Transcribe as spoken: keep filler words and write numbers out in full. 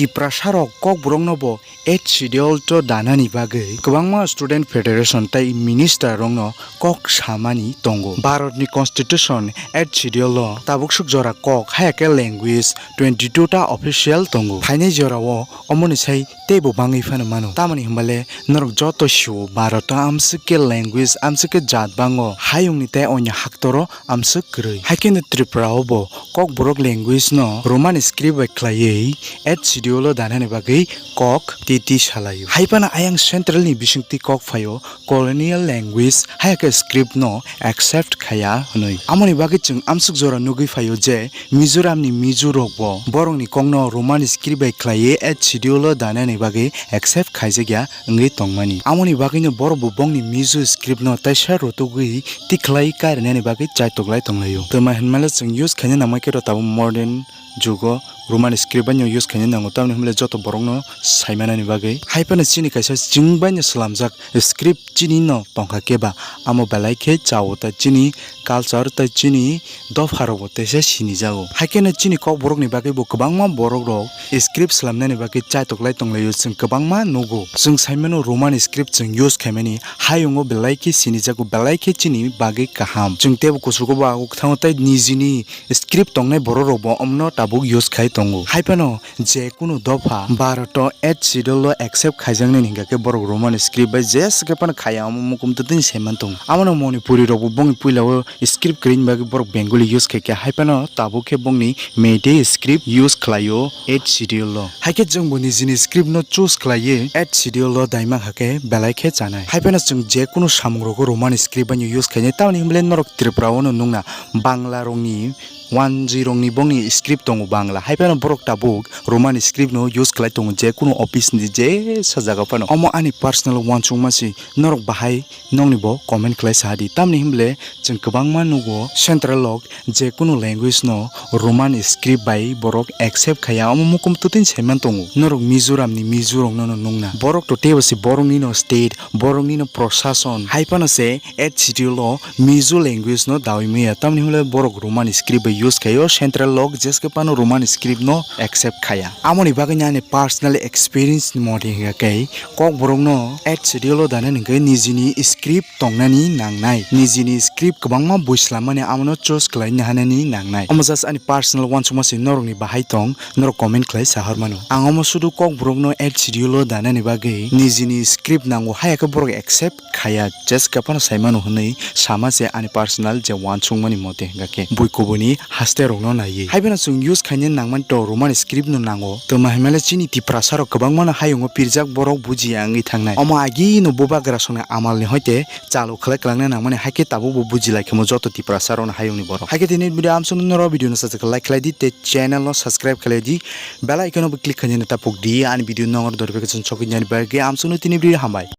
Tiprasa rok Kokborok no bo eighth schedule to danani bagwi kwbangma student federation tei minister rok no kok samani tongo. Bharat ni constitution eighth schedule o tabuk swk jora kok haya khe language twenty two ta official tongo. Phainai jora o omoni sai teibo bangwi phano mano. Tamoni hwnba le norok joto sio Bharat o amswk khe language, amswk khe jat bango, hayung ni tei onya haktor o amswk kwrwi. Haikhe no Tripura o bo Kokborok language no Roman script bai khlaiwi eighth schedule o danani bagwi kok titi salaio. Hai phano ayang central ni bisingtwi kok phaio colonial language hai khe script no accept khaya hwnwi. Amoni bagwi chwng amswk jora nugwi phaio je Mizoram ni Mizo rok bo borok ni kok no Roman script bai khlaiwi eighth schedule o danani bagwi accept khaijakya wngwi tongmani. Amoni bagwi no borok bo bongni Mizo script no teisa rotugwi tikhlai karinani bagwi chaitok lai tonglaio. Twma hinmale chwng use khaina nangma khe rw tabuk modern jugo Roman script bai no use khaina nango, tamni hwnle joto borok no saimanani bagwi. Hai phano chini kaisa chwng bai no swlamjak script chini no tongkha khe ba, amo belai khe chao tei chini culture tei chini dopha rok bo teisa sinijago. Hai kheno chini Kokborok ni bagwi bo kwbangma borok rok script swlamnani bagwi chaitok lai tonglaio, chwng kwbangma nugo. Chwng saimano Roman script chwng use khaimani hayungo belai khe sinijago, belai khe chini bagwi kaham. Chwng teibo kuchugo bo ago kwthango tei nijini script tongnai borok rok bo omno tabuk use khai tongo. Hai phano je kunu dopha Bharat o eighth schedule o accept khaijaknai hingka khe borok Roman script bai jesa khe phano khaya omo mukum twtwini saiman tongo. Amano Manipuri rok bo bongni puila o script kwrwini bagwi borok Bengali use khai khe hai phano tabuk khe bongni Meitei script use khlaio eighth schedule o. Hai khe chwng bo nijini script no choose khlaiwi eighth schedule o daima hakhe belai khe chanai. Hai phano chwng je kunu samung rogo Roman script bai no use khainai, tamoni hwnba le norok Tripura o no nukna Bangla rokni wanjwi rokni bongni script tongo Bangla. Hai phano borok tabuk Roman script no use khlai tongo je kunu office ni jesa jaga phano. Omo ani personal uansukma se, norok bahai nokni bo comment khlai sa di. Tamni hwnba le chwng kwbangma nugo central rok je kunu language no Roman script bai borok accept khaya, omo mukum twtwini saiman tongo. Norok Mizoram ni Mizo rok no nukna. Borok to teibo se borok ni no state, borok ni no prosason. Hai phano se eighth schedule o Mizo language no dawi maya, tamni hwnba le borok Roman script bai use khaio, central rok jesa khe phano Roman script no accept khaya. Amoni bagwi no ani personal experience ni mode hingka khe Kokborok no eighth schedule o danani hingkhe nijini script tongnani nangnai, nijini script kwbangma bui swlammani amono choose khlaina hanani nangnai. Omo just ani personal uansukma se, norokni bahai tong norok comment khlai sahor mano. Ang omo sudu Kokborok no eighth schedule o danani bagwi nijini script nango, haya khe borok accept khaya, jesa khe phano saimano hwnwi sama se ani personal je uansukmani mote hingka khe bui kubuini haste rokno naiwi. Hai phano chwng use khaina nangmani to Roman script no nango. Twma hinmale chini Tiprasa rok kwbangma no hayungo pirjak borok bujiya wngwi thangnai. Omo agi no bubagra songni amal ni hoite chalo khlai kwlangna nangmani, hai khe tabuk bo buji lai khe mo joto Tiprasa rok no hayung ni borok. Hai khe tini video amsong no video no sajak like khlai di tei channel no subscribe khlai di, bell icon no bo click khaina ta pok di ani video no notification sokwi nani bagwi. Amsong no tini video hambai.